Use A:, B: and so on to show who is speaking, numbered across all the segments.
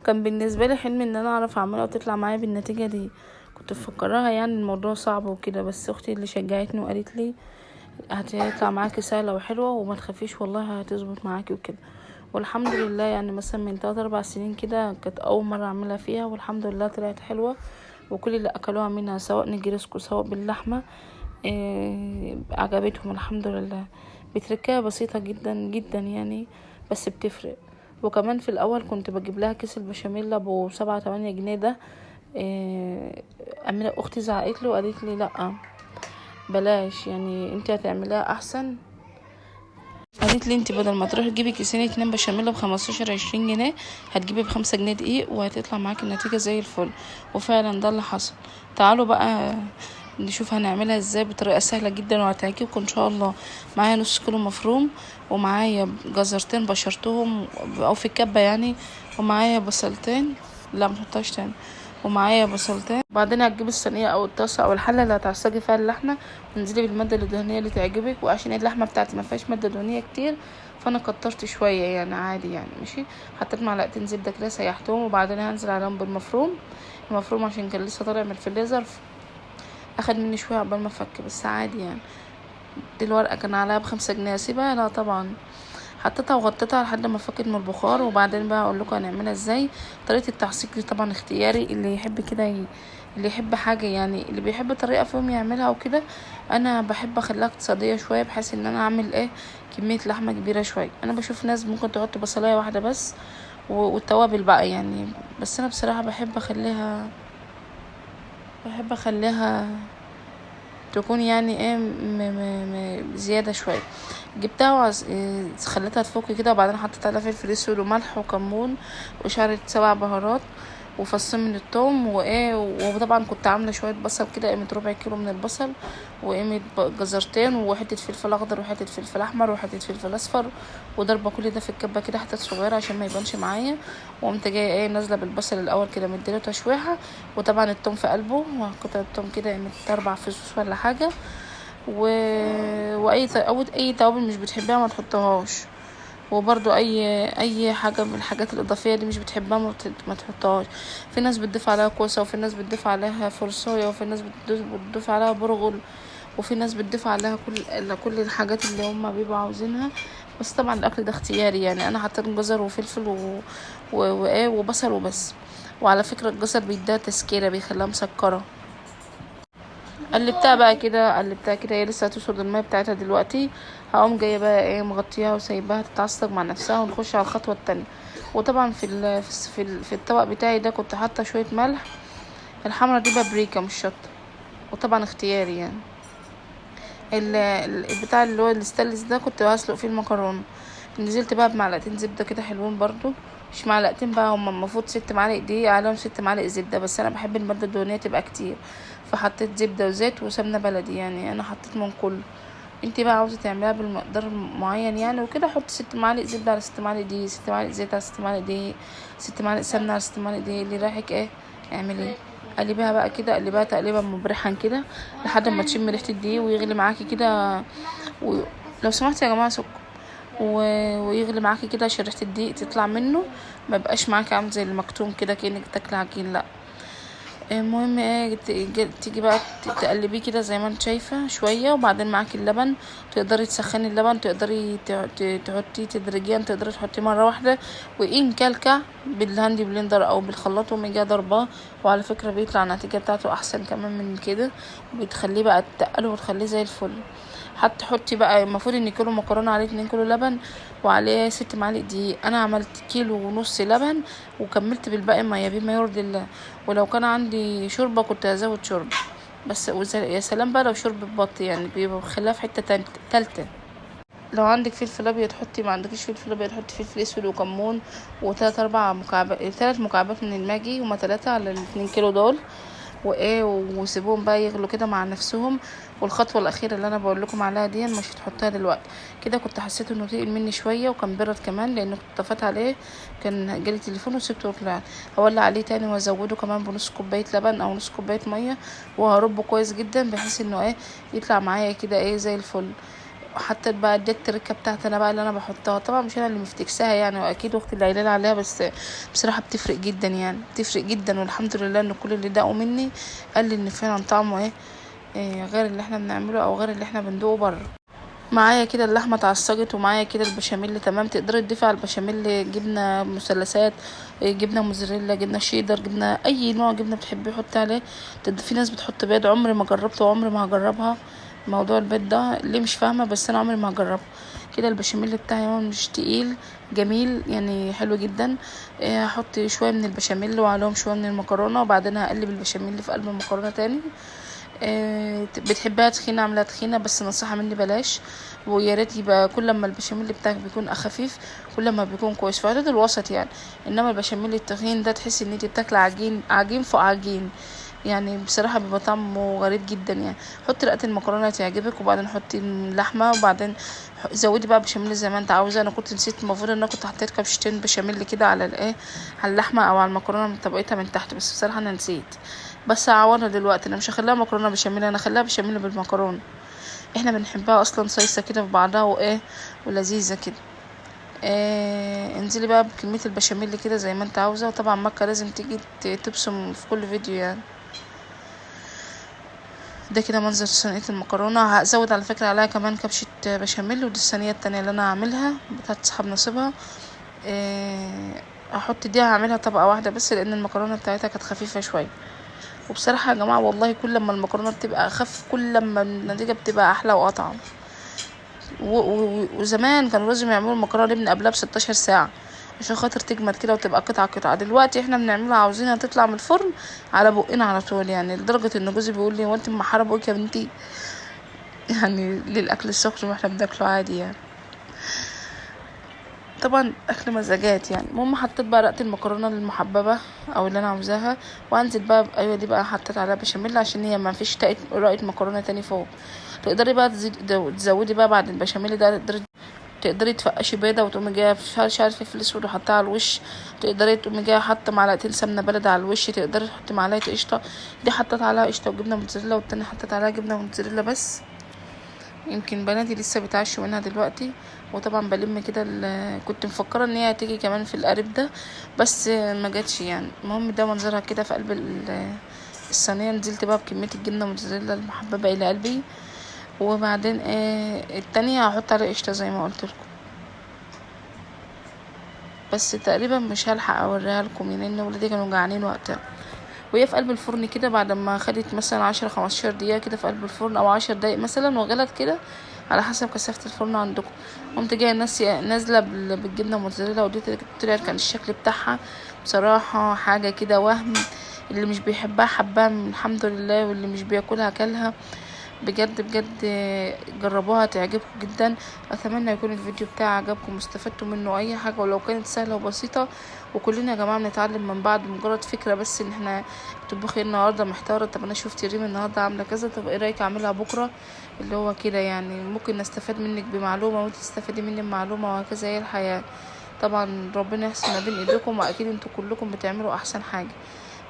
A: كان بالنسبة لي حلم ان انا اعرف اعملها وتطلع معايا بالنتيجة دي. كنت مفكراها يعني الموضوع صعب وكده، بس اختي اللي شجعتني وقالت لي هتطلع معاكي سهلة وحلوه وما تخافيش والله هتظبط معاكي وكده. والحمد لله يعني مثلا من 3 4 سنين كده كانت اول مرة اعملها فيها، والحمد لله طلعت حلوة، وكل اللي اكلوها منها سواء نجرسكو سواء باللحمه عجبتهم الحمد لله. بتركايه بسيطة جدا جدا يعني، بس بتفرق. وكمان في الاول كنت بجيب لها كيس البشاميل ابو 7 8 جنيه ده، اميره اختي زعقت له وقالت لي لا بلاش، يعني انت هتعمليها احسن. قالت لي انت بدل ما تروحي تجيبي كيسين 2 بشاميل ب15 20 جنيه، هتجيبي ب5 جنيه دقيق وهتطلع معاكي النتيجة زي الفل. وفعلا ده اللي حصل. تعالوا بقى نشوف هنعملها ازاي بطريقة سهلة جدا وهتعجبكم ان شاء الله. معايا نص كيلو مفروم، ومعايا جزرتين بشرتهم او في الكبه يعني، ومعايا بصلتين، لا ما تحطهاش تاني، ومعايا بصلتين. بعدين هتجيبي الصينية او الطاسه او الحلة اللي هتعصجي فيها اللحمة، وانزلي بالماده الدهنية اللي تعجبك. وعشان اللحمة بتاعتي ما فيهاش مادة دهنية كتير فانا كترت شوية يعني عادي يعني ماشي. حطيت معلقتين زبدة كده سيحتهم، وبعدين هنزل عليهم بالمفروم. المفروم عشان كان لسه طالع من الفريزر اخد مني شوية عقبال ما افك، بس عادي يعني. دي الورقة كان عليها ب5 جنيه، اسيبها؟ لا طبعا. حطيتها وغطيتها لحد ما فكت من البخار. وبعدين بقى اقول لكم هنعملها ازاي. طريقه التعصيق دي طبعا اختياري، اللي يحب كده اللي يحب حاجة يعني، اللي بيحب طريقه فيهم يعملها وكده. انا بحب اخليها اقتصادية شوية، بحيث ان انا اعمل ايه كمية لحمه كبيرة شوية. انا بشوف ناس ممكن تحط بصلايه واحدة بس والتوابل بقى يعني، بس انا بصراحة بحب اخليها تكون يعني ايه زيادة شوية. جبتها خليتها تفك كده، وبعدين حطيت عليها فلفل اسود وملح وكمون وشعرة 7 بهارات وفصين من الثوم وايه، وطبعا كنت عامله شوية بصل كده قيمة ربع كيلو من البصل، وقيمه جزرتين وحتة فلفل اخضر وحتة فلفل احمر وحتة فلفل اصفر، وضربه كل ده في الكبه كده حتت صغيرة عشان ما يبانش معايا. وقمت جاية ايه نازله بالبصل الاول كده مديله تشويحه، وطبعا الثوم في قلبه، وقطع الثوم كده قيمة 4 فصوص ولا حاجة. واي او اي توابل مش بتحبيها ما تحطهاش، وبرضو اي حاجة من الحاجات الاضافية اللي مش بتحبها ما تحطهاش. في ناس بتضيف عليها كوسة، وفي ناس بتضيف عليها فرصايه، وفي ناس بتضيف عليها برغل، وفي ناس بتضيف عليها كل الحاجات اللي هم بيبقوا عاوزينها. بس طبعا الاكل ده اختياري يعني. انا حطيت جزر وفلفل وبصل وبس. وعلى فكرة الجزر بيديها تسكيره، بيخليها مسكره. قلبتها بقى كده، قلبتها كده، هي لسه هتشرب المية بتاعتها دلوقتي. هقوم جاية بقى ايه مغطيها وسايباها تتعصج مع نفسها، ونخش على الخطوة التانية. وطبعا في الطبق بتاعي ده كنت حاطه شوية ملح، الحمرا دي بابريكا مش شطه، وطبعا اختياري يعني. البتاع اللي هو الستانلس ده كنت هسلق فيه المكرونه. نزلت بقى بمعلقتين زبدة كده حلوين برضو، مش معلقتين بقى، هما المفروض 6 معالق دقيق عليهم 6 معالق زبدة، بس انا بحب المادة الدهنية تبقى كتير، فحطيت زبدة وزيت وسمنه بلدي يعني، انا حطيت من كله. انتي بقى عاوزه تعمليها بالمقدار معين يعني وكده، حطي 6 معالق زبدة على 6 معالق دقيق، 6 معالق زيت على 6 معالق دقيق، 6 معالق سمنه على 6 معالق دقيق، اللي رايحك ايه اعمليه. قلبيها بقى كده، قلبيها تقليبا مبرحا كده لحد ما تشم ريحه الدقيق ويغلي معاكي كده. لو سمحتي يا جماعة سكر، ويغلي معاكي كده عشان ريحه الدقيق تطلع منه، ما يبقاش معاكي عامل زي المكتوم كده كانك بتاكلي عجين، لا. المهم ايه تيجي بقى تقلبيه كده زي ما انت شايفه شوية، وبعدين معاكي اللبن، تقدري تسخني اللبن، تقدري تحطيه تدريجيا، تقدري تحطيه مرة واحدة، وان كلكع بال hand blender او بالخلاط وميجا ضرباه. وعلى فكرة بيطلع النتيجة بتاعته احسن كمان من كده، وبتخليه بقى تقله وتخليه زي الفل. حتى حطي بقى، المفروض ان كيلو مكرونه عليه 2 كيلو لبن وعليه 6 معالق دقيق، انا عملت كيلو ونص لبن وكملت بالباقي ما يبي ما يرضي الله. ولو كان عندي شوربة كنت هزود شوربة، بس يا سلام بقى لو شوربة بط يعني، بيبقى بخليها في حتة تالتة. لو عندك فلفل ابيض حطي، ما عندكيش فلفل ابيض حطي فلفل اسود وكمون وتلات اربع مكعبات، 3 مكعبات من الماجي، هما 3 على الاتنين كيلو دول. وسيبوهم بقى يغلوا كده مع نفسهم. والخطوة الاخيرة اللي انا بقول لكم عليها دي مش هتحطها دلوقتي كده، كنت حسيت انه تقل مني شوية وكان برد كمان لانه كنت طفيت عليه، كان جالي تليفون وسبته وطلعت. هولع عليه تاني وازوده كمان بنص كوباية لبن او نص كوباية مية، وهربه كويس جدا بحيث انه ايه يطلع معايا كده ايه زي الفل. حطيت بقى دي التركة بتاعتي انا بقى اللي انا بحطها، طبعا مش انا اللي مفتكساها يعني، واكيد اختي اللي قايله عليها، بس بصراحة بتفرق جدا يعني، بتفرق جدا. والحمد لله ان كل اللي داقوا مني قال لي ان فعلا طعمه ايه غير اللي احنا بنعمله او غير اللي احنا بندوقه بره. معايا كده اللحمة اتعصجت، ومعايا كده البشاميل تمام. تقدري تضيفي على البشاميل جبنه مثلثات، جبنه موزاريلا، جبنه شيدر، جبنه اي نوع جبنه بتحبيه حطي عليه. في ناس بتحط بيض، عمري ما جربته وعمري ما هجربها موضوع البيض ده، ليه مش فاهمه، بس انا عمري ما هجربه. كده البشاميل بتاعي هو مش تقيل، جميل يعني، حلو جدا. هحط شوية من البشاميل وعليهم شوية من المكرونه، وبعدين هقلب البشاميل في قلب المكرونه تاني. بتحبها تخينة اعملها تخينة، بس نصيحة مني بلاش، ويا ريت يبقى كل ما البشاميل بتاعك بيكون خفيف كل ما بيكون كويس، في حدود الوسط يعني. انما البشاميل التخين ده تحسي ان انت بتاكلي عجين، عجين فوق عجين يعني، بصراحة بيبقى طعمه غريب جدا يعني. حطي رقه المكرونه تعجبك، وبعدين حطي اللحمة، وبعدين زودي بقى بشاميل زي ما انت عاوزه. انا كنت نسيت، المفروض ان انا كنت حطيت كبشتين بشاميل كده على الايه، على اللحمة او على المكرونه من طبقتها من تحت، بس بصراحة انا نسيت، بس هعوضها دلوقتي. انا مش هخليها مكرونه بشاميل، انا هخليها بشاميل بالمكرونه، احنا بنحبها اصلا صيصه كده في بعضها وايه ولذيذه كده. انزلي بقى بكمية البشاميل كده زي ما انت عاوزه. وطبعا مكة لازم تيجي تبصم في كل فيديو يعني. ده كده منظر صينية المكرونه. هزود على فكرة عليها كمان كبشة بشاميل، ودي الصينية التانية اللي انا هعملها بتاعت صاحب نصيبها. احط دي، هعملها طبقه واحدة بس لان المكرونه بتاعتها كانت خفيفة شوية. وبصراحة يا جماعة والله كل ما المكرونه بتبقى اخف كل ما النتيجة بتبقى احلى واطعم. وزمان كانوا لازم يعملوا المكرونه دي من قبلها ب16 ساعة عشان خاطر تجمد كده وتبقى قطعه قطعه. دلوقتي احنا بنعملها عاوزينها تطلع من الفرن على بقنا على طول يعني، لدرجة ان جوزي بيقول لي هو انت محاره بقك يا بنتي يعني للاكل السخن واحنا بناكله عادي يعني. طبعا اكل مزاجات يعني. المهم حطيت بقى رقه المكرونه المحببة او اللي انا عاوزاها، وانزل بقى ايوه دي بقى حطيت عليها بشاميل عشان هي ما فيش رقه مكرونه تاني فوق. تقدري بقى تزودي بقى بعد البشاميل ده، تقدري تفقشي بيضة وتقومي جاية مش عارفه فلفل اسود وحطها على الوش. تقدري تقومي جاية حاطه معلقتين سمنه بلدي على الوش. تقدري تحطي معلقه قشطه، دي حطيت عليها قشطه وجبنه موتزاريلا، والتانية حطيت عليها جبنه موتزاريلا بس. يمكن بناتي لسه بيتعشوا منها دلوقتي. وطبعا بلم كده كنت مفكرة ان هي هتيجي كمان في القريب ده بس ما جاتش يعني. المهم ده منظرها كده في قلب الصينية. نزلت بقى بكمية الجبنة موتزاريلا المحببة الى قلبي، وبعدين التانية هحط عليها قشطه زي ما قلت لكم، بس تقريبا مش هلحق اوريها لكم لان ولادي كانوا جعانين وقتها. وهي في قلب الفرن كده بعد ما خدت مثلا 10-15 دقيقة كده في قلب الفرن، او 10 دقايق مثلا، وغلت كده على حسب كثافة الفرن عندكم. قمت جاية نازله بالجبنه موتزاريلا، ودي طلعت كان الشكل بتاعها بصراحة حاجة كده وهم. اللي مش بيحبها حبها الحمد لله، واللي مش بياكلها اكلها. بجد بجد جربوها تعجبكم جدا. اتمنى يكون الفيديو بتاعي عجبكم واستفدتوا منه اي حاجة، ولو كانت سهلة وبسيطة. وكلنا يا جماعة بنتعلم من بعض، مجرد فكرة بس ان احنا تطبخي النهارده محتارة، طب انا شفت ريم النهارده عامله كذا، طب ايه رايك اعملها بكره، اللي هو كده يعني. ممكن نستفاد منك بمعلومة وانت تستفادي مني بمعلومة، وهكذا هي الحياة. طبعا ربنا يحسن ما بين ايديكم، واكيد انتوا كلكم بتعملوا احسن حاجة،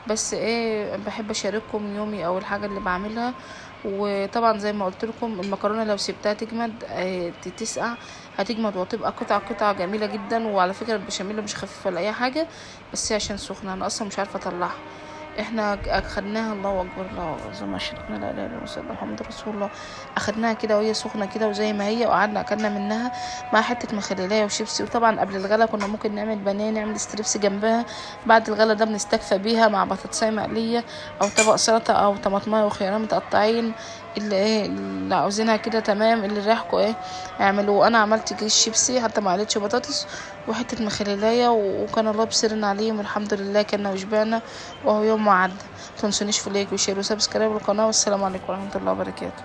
A: بس ايه بحب اشارككم يومي او الحاجة اللي بعملها. وطبعا زي ما قلت لكم المكرونه لو سبتها تجمد تسقع هتجمد وتبقى قطع قطع جميلة جدا. وعلى فكرة البشاميل مش خفيف ولا اي حاجة، بس هي عشان سخنة انا اصلا مش عارفه اطلعها. احنا اخدناها، الله اكبر الله عظيم، اشهد ان لا اله الا الله سيدنا محمد رسول الله. اخدناها كده وهي سخنة كده وزي ما هي، وقعدنا اكلنا منها مع حتة مخلليه وشيبسي. وطبعا قبل الغلا كنا ممكن نعمل بانيه، نعمل strips جنبها. بعد الغلا ده بنستكفى بيها مع بطاطسايه مقلية او طبق سلطة او طماطمايه وخيارين متقطعين، اللي ايه اللي عاوزينها كده تمام، اللي ريحكم ايه اعملوه. انا عملت كيس شيبسي حتى ما قلتش بطاطس وحتة مخللايه، وكان الله بسرنا عليهم والحمد لله، كنا وشبعنا وهو يوم ما عدى. متنسونيش في like و share و subscribe للقناة، والسلام عليكم ورحمة الله وبركاته.